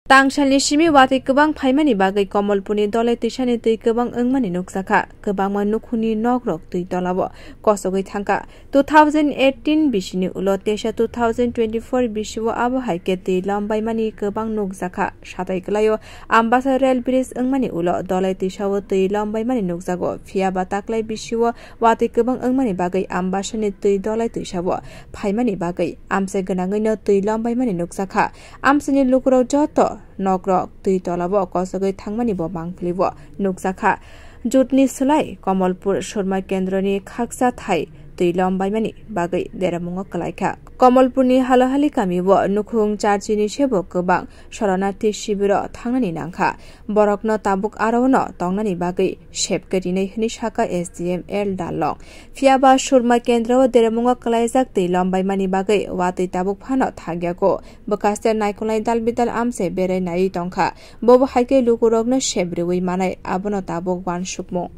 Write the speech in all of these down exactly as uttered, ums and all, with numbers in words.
Tangsalni simi watwi kwbang phaimani bagwi Komolpurni Dolai twisani twi kwbang wngmani nukjakha. Kwbangma nukhungni nokrok twi tolao kosogwi thangkha. Two thousand eighteen bisini ulo teisa two thousand twenty-four bisio abo hai khe twi lombaimani kwbang nukjakha. Satai kwlaio Ambasa rail bridge wngmani ulo Dolai twisao twi lombaimani nukjago. Phiya ba taklai bisio watwi kwbang wngmani bagwi Ambasani twi Dolai twisao phaimani bagwi amchai gwnangwino twi lombaimani nukjakha. Amchaini lukurok joto nokrok twi tolao kosogwi thangmani bo mangpili bo nukjakha. Jutni swlai Komolpur Surma Kendroni khaksa thai twi lombaimani bagwi deramungo kwlaikha. Komolpurni Halohali kamio nukhung charchini sebo kwbang soronarthi shibiro thangnani nangkha. Borokno tabuk arono tongnani bagwi sepke rinai hwnwi sakha S D M L Dalong. Phiya ba Surma Kendro o deramungo kwlaijak twi lombaimani bagwi watwi tabuk phano thangyago. Bwkhaste naikolnai dal bidal amchai berai naiwi tongkha. Bobo hai khe lukurokno sep rwui manai, abono tabuk uansukmung.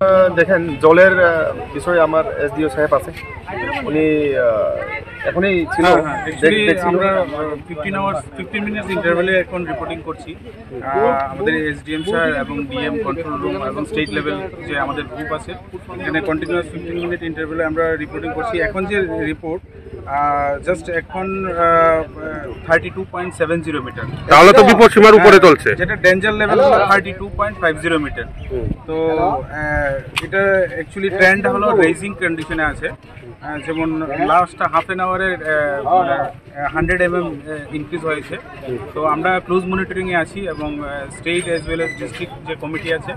আহ, দেখেন, জলের, আহ, বিষয়ে আমার এসডিও সাহেব আছে, উনি, আহ, এখনই ছিল, হ্যাঁ, হ্যাঁ, দেখ-, actually দেখছিল। আমরা, আহ, ফিফটিন আওয়ার্স, ফিফটিন মিনিটস ইন্টারভ্যালে এখন রিপোর্টিং করছি। আহ, আমাদের এসডিএম স্যার এবং ডিএম কন্ট্রোল রুম এবং স্টেট লেভেল যে আমাদের গ্রুপ আছে, এখানে কন্টিনিউয়াস ফিফটিন মিনিট ইন্টারভ্যালে আমরা রিপোর্টিং করছি। এখন যে রিপোর্ট, আহ, জাস্ট এখন, আহ, thirty two point seven zero metre. তাহলে তো বিপদসীমার উপরে হ্যাঁ, চলছে। যেটা ডেঞ্জার লেভেল হলো thirty two point five zero metre. হুম। তো, আহ, এটা অ্যাকচুয়ালি ট্রেন্ড হলো রেজিং কন্ডিশনে আছে। আহ, যেমন লাস্ট হাফ অ্যান আওয়ারে, আহ, মানে, আহ, হান্ড্রেড এমএম, আহ, ইনক্রিজ হয়েছে। তো আমরা ক্লোজ মনিটরিংয়ে আছি এবং, আহ, state as well as district যে কমিটি আছে,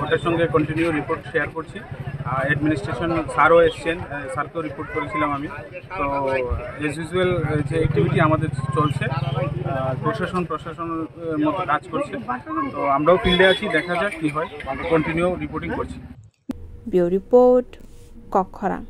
ওটার সঙ্গে কন্টিনিউ রিপোর্ট শেয়ার করছি। আহ, অ্যাডমিনিস্ট্রেশন স্যারও এসছেন, আহ, স্যারকেও রিপোর্ট করেছিলাম আমি। তো, অ্যাজ ইউজুয়াল, আহ, যে অ্যাক্টিভিটি আমাদের চলছে, আহ, প্রশাসন, প্রশাসনের মতো কাজ করছে। তো আমরাও ফিল্ডে আছি, দেখা যাক কি হয়, কন্টিনিউ রিপোর্টিং করছি। Bureau Report, Kokkhorang.